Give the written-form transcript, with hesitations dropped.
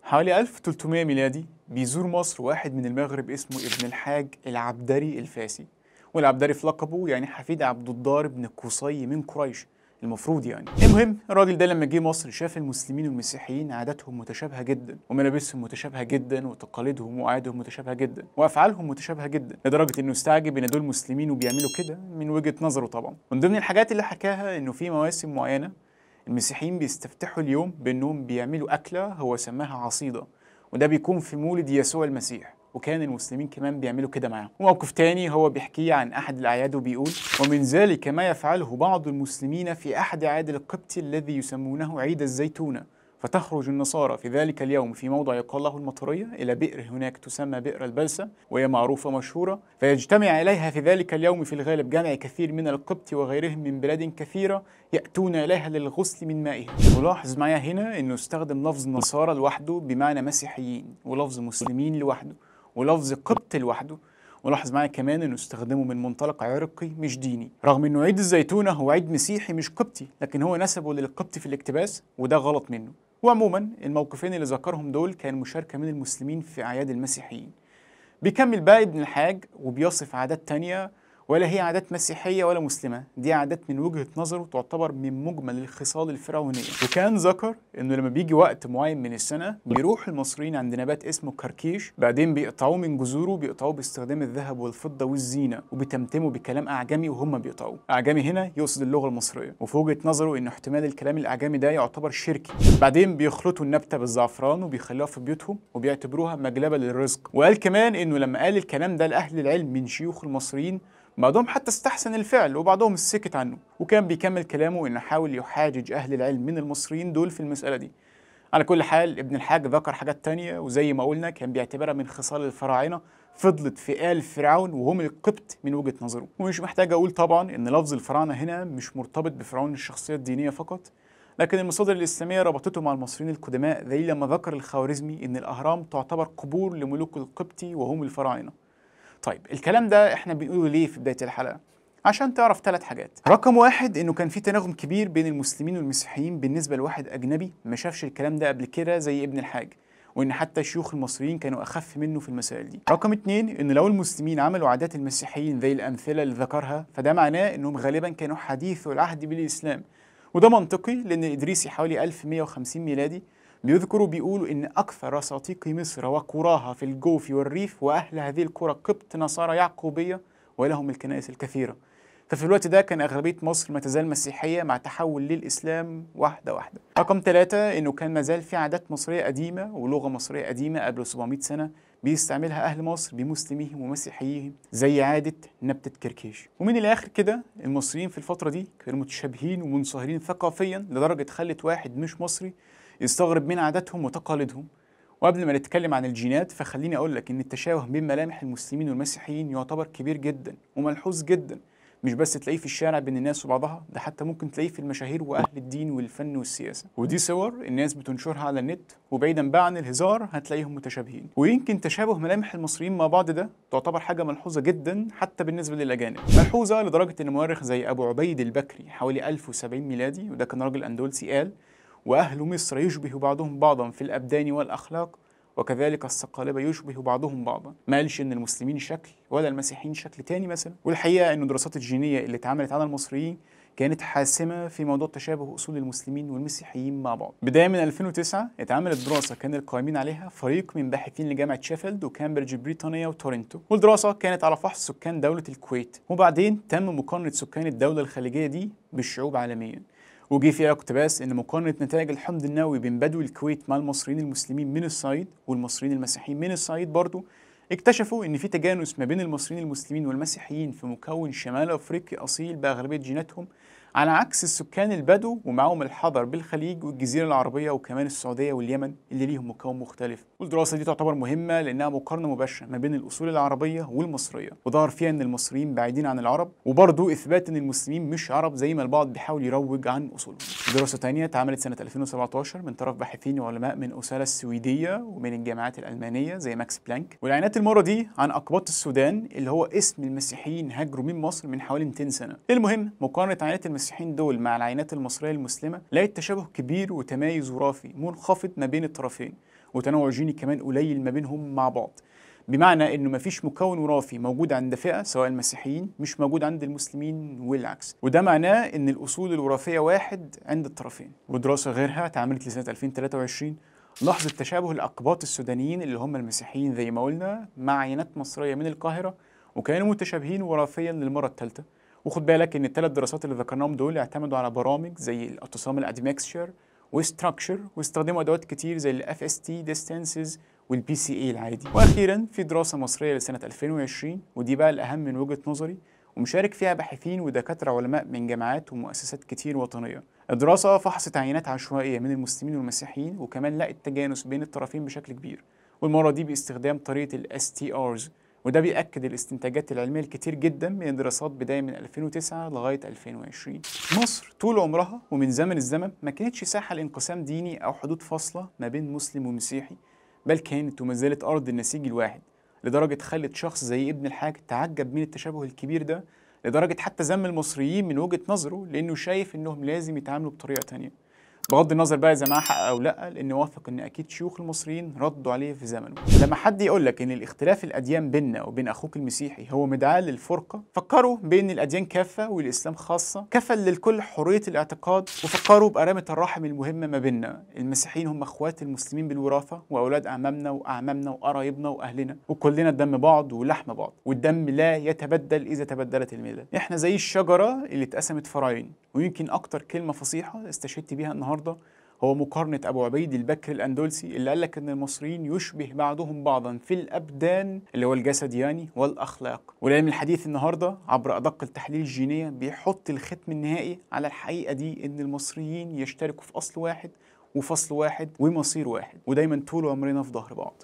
حوالي 1300 ميلادي بيزور مصر واحد من المغرب اسمه ابن الحاج العبدري الفاسي، والعبدري في لقبه يعني حفيد عبد الدار بن قصي من قريش المفروض يعني. المهم الراجل ده لما جه مصر شاف المسلمين والمسيحيين عاداتهم متشابهة جدا، وملابسهم متشابهة جدا، وتقاليدهم وعادهم متشابهة جدا، وافعالهم متشابهة جدا، لدرجة انه استعجب ان دول مسلمين وبيعملوا كده من وجهه نظره طبعا. من ضمن الحاجات اللي حكاها انه في مواسم معينة المسيحيين بيستفتحوا اليوم بانهم بيعملوا اكله هو سماها عصيده، وده بيكون في مولد يسوع المسيح، وكان المسلمين كمان بيعملوا كده معاه. وموقف تاني هو بيحكيه عن أحد الأعياد وبيقول: ومن ذلك ما يفعله بعض المسلمين في أحد أعياد القبط الذي يسمونه عيد الزيتونة، فتخرج النصارى في ذلك اليوم في موضع يقال له المطرية إلى بئر هناك تسمى بئر البلسة، وهي معروفة مشهورة، فيجتمع إليها في ذلك اليوم في الغالب جمع كثير من القبط وغيرهم من بلاد كثيرة يأتون إليها للغسل من مائها. ولاحظ معايا هنا إنه استخدم لفظ نصارى لوحده بمعنى مسيحيين، ولفظ مسلمين لوحده، ولفظ قبط لوحده. ولاحظ معايا كمان انه استخدمه من منطلق عرقي مش ديني، رغم انه عيد الزيتونه هو عيد مسيحي مش قبطي، لكن هو نسبه للقبط في الاقتباس وده غلط منه. وعموما الموقفين اللي ذكرهم دول كان مشاركة من المسلمين في اعياد المسيحيين. بيكمل بقى ابن الحاج وبيصف عادات تانية ولا هي عادات مسيحية ولا مسلمة، دي عادات من وجهة نظره تعتبر من مجمل الخصال الفرعونية. وكان ذكر انه لما بيجي وقت معين من السنة بيروح المصريين عند نبات اسمه كركيش، بعدين بيقطعوه من جذوره، بيقطعوه باستخدام الذهب والفضة والزينة، وبيتمتموا بكلام أعجمي وهم بيقطعوه. أعجمي هنا يقصد اللغة المصرية، وفي وجهة نظره انه احتمال الكلام الأعجمي ده يعتبر شركي. بعدين بيخلطوا النبتة بالزعفران وبيخلوها في بيوتهم وبيعتبروها مجلبة للرزق. وقال كمان انه لما قال الكلام ده لأهل العلم من شيوخ المصريين بعضهم حتى استحسن الفعل وبعضهم سكت عنه. وكان بيكمل كلامه انه حاول يحاجج اهل العلم من المصريين دول في المسألة دي. على كل حال ابن الحاج ذكر حاجات تانية، وزي ما قلنا كان بيعتبرها من خصال الفراعنة فضلت في آل فرعون وهم القبط من وجهة نظره. ومش محتاج اقول طبعا ان لفظ الفراعنة هنا مش مرتبط بفرعون الشخصية الدينية فقط، لكن المصادر الإسلامية ربطته مع المصريين القدماء، زي لما ذكر الخوارزمي ان الأهرام تعتبر قبور لملوك القبط وهم الفراعنة. طيب الكلام ده احنا بنقوله ليه في بداية الحلقة؟ عشان تعرف ثلاث حاجات. رقم واحد، انه كان في تناغم كبير بين المسلمين والمسيحيين بالنسبة لواحد أجنبي ما شافش الكلام ده قبل كده زي ابن الحاج، وإن حتى شيوخ المصريين كانوا أخف منه في المسائل دي. رقم اتنين، إن لو المسلمين عملوا عادات المسيحيين زي الأمثلة اللي ذكرها فده معناه إنهم غالبا كانوا حديثوا العهد بالإسلام، وده منطقي لأن الإدريسي حوالي 1150 ميلادي بيذكروا بيقولوا إن أكثر رساطيق مصر وقراها في الجوف والريف وأهل هذه القرى قبط نصارى يعقوبية ولهم الكنائس الكثيرة. ففي الوقت ده كان أغلبية مصر ما تزال مسيحية مع تحول للإسلام واحدة واحدة. رقم ثلاثة، إنه كان ما زال في عادات مصرية قديمة ولغة مصرية قديمة قبل 700 سنة بيستعملها أهل مصر بمسلميهم ومسيحيهم زي عادة نبتة كركيش. ومن الآخر كده المصريين في الفترة دي كانوا متشابهين ومنصهرين ثقافيا لدرجة خلت واحد مش مصري يستغرب من عاداتهم وتقاليدهم. وقبل ما نتكلم عن الجينات فخليني أقول لك إن التشابه بين ملامح المسلمين والمسيحيين يعتبر كبير جدا وملحوظ جدا، مش بس تلاقيه في الشارع بين الناس وبعضها، ده حتى ممكن تلاقيه في المشاهير وأهل الدين والفن والسياسة. ودي صور الناس بتنشرها على النت، وبعيدا بقى عن الهزار هتلاقيهم متشابهين. ويمكن تشابه ملامح المصريين مع بعض ده تعتبر حاجة ملحوظة جدا حتى بالنسبة للأجانب، ملحوظة لدرجة إن مؤرخ زي أبو عبيد البكري حوالي 1070 ميلادي، وده كان راجل أندلسي، قال: وأهل مصر يشبه بعضهم بعضا في الأبدان والأخلاق، وكذلك الصقالبة يشبه بعضهم بعضا. ما قالش إن المسلمين شكل ولا المسيحيين شكل تاني مثلا. والحقيقة إن الدراسات الجينية اللي اتعملت على المصريين كانت حاسمة في موضوع تشابه أصول المسلمين والمسيحيين مع بعض. بداية من 2009 اتعملت دراسة كان القائمين عليها فريق من باحثين لجامعة شيفيلد وكامبريدج بريطانيا وتورنتو، والدراسة كانت على فحص سكان دولة الكويت، وبعدين تم مقارنة سكان الدولة الخليجية دي بالشعوب عالميا. وجي فيها اقتباس ان مقارنة نتائج الحمض النووي بين بدو الكويت مع المصريين المسلمين من الصعيد والمصريين المسيحيين من الصعيد برضو، اكتشفوا ان في تجانس ما بين المصريين المسلمين والمسيحيين في مكون شمال افريقي اصيل باغلبيه جيناتهم، على عكس السكان البدو ومعهم الحضر بالخليج والجزيرة العربية وكمان السعودية واليمن اللي ليهم مكون مختلف. والدراسة دي تعتبر مهمة لانها مقارنة مباشرة ما بين الاصول العربية والمصريه، وظهر فيها ان المصريين بعيدين عن العرب، وبرضه اثبات ان المسلمين مش عرب زي ما البعض بيحاول يروج عن اصولهم. دراسة ثانية اتعملت سنة 2017 من طرف باحثين وعلماء من اوسالا السويدية ومن الجامعات الالمانية زي ماكس بلانك، والعينات المرة دي عن اقباط السودان اللي هو اسم المسيحيين هاجروا من مصر من حوالي 200 سنة. المهم مقارنة عينات المسيحيين المسيحيين دول مع العينات المصرية المسلمة لقت تشابه كبير وتمايز وراثي منخفض ما بين الطرفين، وتنوع جيني كمان قليل ما بينهم مع بعض، بمعنى انه مفيش مكون وراثي موجود عند فئة سواء المسيحيين مش موجود عند المسلمين والعكس، وده معناه ان الاصول الوراثية واحد عند الطرفين. ودراسة غيرها اتعملت لسنه 2023 لاحظت تشابه الاقباط السودانيين اللي هم المسيحيين زي ما قلنا مع عينات مصرية من القاهرة، وكانوا متشابهين وراثيا للمرة الثالثة. وخد بالك ان الثلاث دراسات اللي ذكرناهم دول اعتمدوا على برامج زي ال autosomal admixture و structure، واستخدموا ادوات كتير زي ال FST distances وال PCA العادي. واخيرا في دراسة مصرية لسنه 2020، ودي بقى الاهم من وجهه نظري، ومشارك فيها باحثين ودكاترة علماء من جامعات ومؤسسات كتير وطنية. الدراسة فحصت عينات عشوائية من المسلمين والمسيحيين، وكمان لقت تجانس بين الطرفين بشكل كبير، والمرة دي باستخدام طريقه ال STRs، وده بيأكد الاستنتاجات العلمية الكتير جدا من الدراسات بداية من 2009 لغاية 2020. مصر طول عمرها ومن زمن الزمن ما كانتش ساحة لانقسام ديني أو حدود فاصلة ما بين مسلم ومسيحي، بل كانت وما زالت أرض النسيج الواحد، لدرجة خلت شخص زي ابن الحاج تعجب من التشابه الكبير ده، لدرجة حتى ذم المصريين من وجهة نظره لأنه شايف إنهم لازم يتعاملوا بطريقة تانية. بغض النظر بقى اذا معاه حق او لا، لان واثق ان اكيد شيوخ المصريين ردوا عليه في زمنه. لما حد يقول لك ان الاختلاف الاديان بيننا وبين اخوك المسيحي هو مدعاه للفرقة، فكروا بان الاديان كافة والاسلام خاصة، كفل للكل حرية الاعتقاد، وفكروا بقرامه الرحم المهمة ما بيننا. المسيحيين هم اخوات المسلمين بالوراثه واولاد اعمامنا واعمامنا وقرايبنا واهلنا، وكلنا دم بعض ولحم بعض، والدم لا يتبدل اذا تبدلت الملل. احنا زي الشجرة اللي اتقسمت فرعين. ويمكن اكتر كلمة فصيحة استشهدت بيها النهارده هو مقارنة أبو عبيد البكر الأندلسي اللي قال لك إن المصريين يشبه بعضهم بعضا في الأبدان اللي هو الجسد يعني والأخلاق. والعلم الحديث النهارده عبر أدق التحليل الجينية بيحط الختم النهائي على الحقيقة دي، إن المصريين يشتركوا في أصل واحد وفصل واحد ومصير واحد، ودايما طول عمرنا في ظهر بعض.